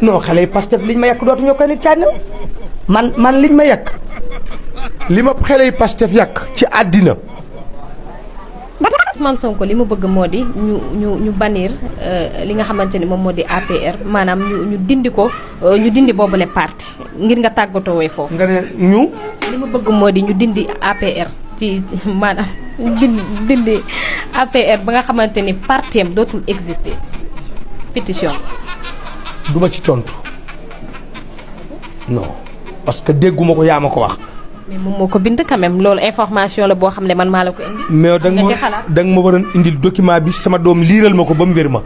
non xale yi Pastef liñ ma yàq dootuñu ko nit cànn man liñ ma yàq li ma xale yi Pastef yàq ci àddina. Ousmane Sonko li mu bëgg moo di ñu bannir li nga xamante ni moom moo di APR maanaam ñu dindi ko ñu dindi boobule parti ngir nga tàggatoo wee foofu. nga ne ñu. li mu bëgg moo di ñu dindi APR ci maanaam dindi APR ba nga xamante ni partiam dootul exister pétition. duma ci tontu non parce que dégguma ko yaa ma ko wax. mais moom moo ko bind quand même loolu information la boo xam ne man maa la ko indi. mais da nga ma waroon indil document bi sama doom liiral ma ko ba mu wér ma.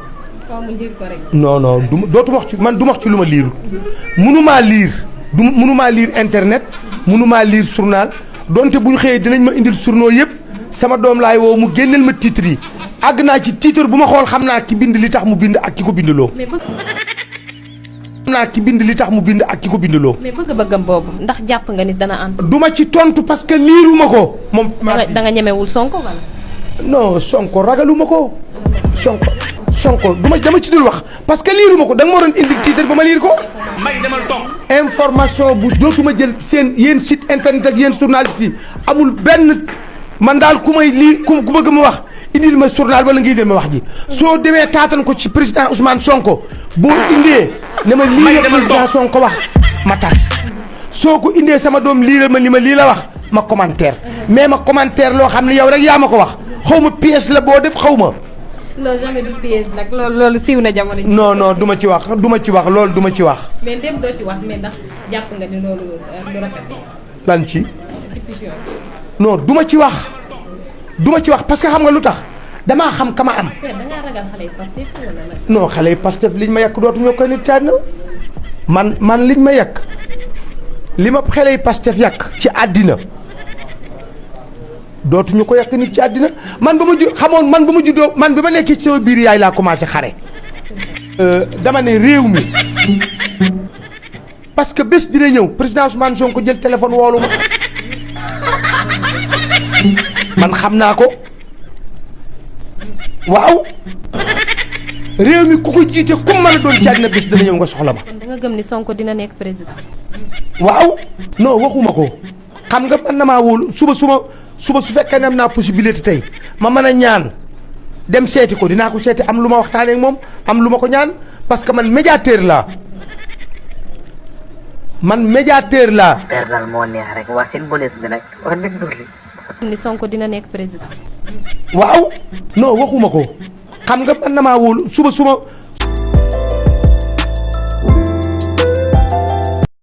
non non dootu wax ci man du wax ci lu ma liirul. mënumaa liir mënumaa liir internet mënumaa liir journal donte bu ñu xëyee dinañ ma indil journaux yëpp sama doom laay woo mu génneel ma titre yi àgg naa ci titre bu ma xool xam naa ki bind li tax mu bind ak ki ko bindloo. naa ki bind li tax mu bind ak ki ko bindloo. mais bëgg-bëggam boobu ndax jàpp nga ni dana ànd. duma ci tontu parce que liiruma ko. moom da nga ñemewul Sonko wala. non Sonko ragaluma ko. Sonko dama ci dul wax parce que liiruma ko da nga ma doon indi titre ba ma liir ko. may demal toog. information bu dootuma jël seen yéen site internet ak yéen journaliste yi amul benn man daal ku may lii ku bëgg ma wax indil ma journal wala ngi indil ma wax ji. soo demee taatan ko ci président Ousmane Sonko boo indee. ne ma lii la président Sonko wax ma tas soo ko indee sama doom lii ma li ma lii la wax ma commentaire mais ma commentaire loo xam ne yow rek yaa ma ko wax xaw ma pièce la boo def xaw ma. non jamais du pièce nag loolu siiw na jamono ji. non du ma ci wax loolu du ma ci wax. mais ndem doo ci wax mais ndax jàpp nga ni loolu lu rafet. lan ci. non du ma ci wax parce que xam nga lu tax damaa xam ka ma am. da ngaa ragal xale yi Pastef wala lan. non xale yi Pastef liñ ma yàq dootuñu ko nit cànn man liñ ma yàq li ma xale yi Pastef yàq ci àddina dootuñu ko yàq nit ci àddina man ba ma juddoo man bi ma nekkee ci sama biir yaay laa commencé xare. dama ne réew mi parce que bés dina ñëw président Ousmane Sonko jël téléphone woolu ma man xam naa ko. waaw réew mi ku ko jiite ku mën a doon ci àddina bés dana ñëw nga soxla ma. kon da nga gëm ni Sonko dina nekk président. waaw non waxuma ko xam nga man na maa wóolu suba su fekkee ne am naa possibilité tey ma mën a ñaan dem seeti ko dinaa ko seeti am lu ma waxtaanee ak moom am lu ma ko ñaan parce que man médiateur laa. affaire daal moo neex rek waa symbolisme bi nag wax dëgg ni Sonko dina nekk président. waaw non waxuma ko xam nga man na maa wóolu suba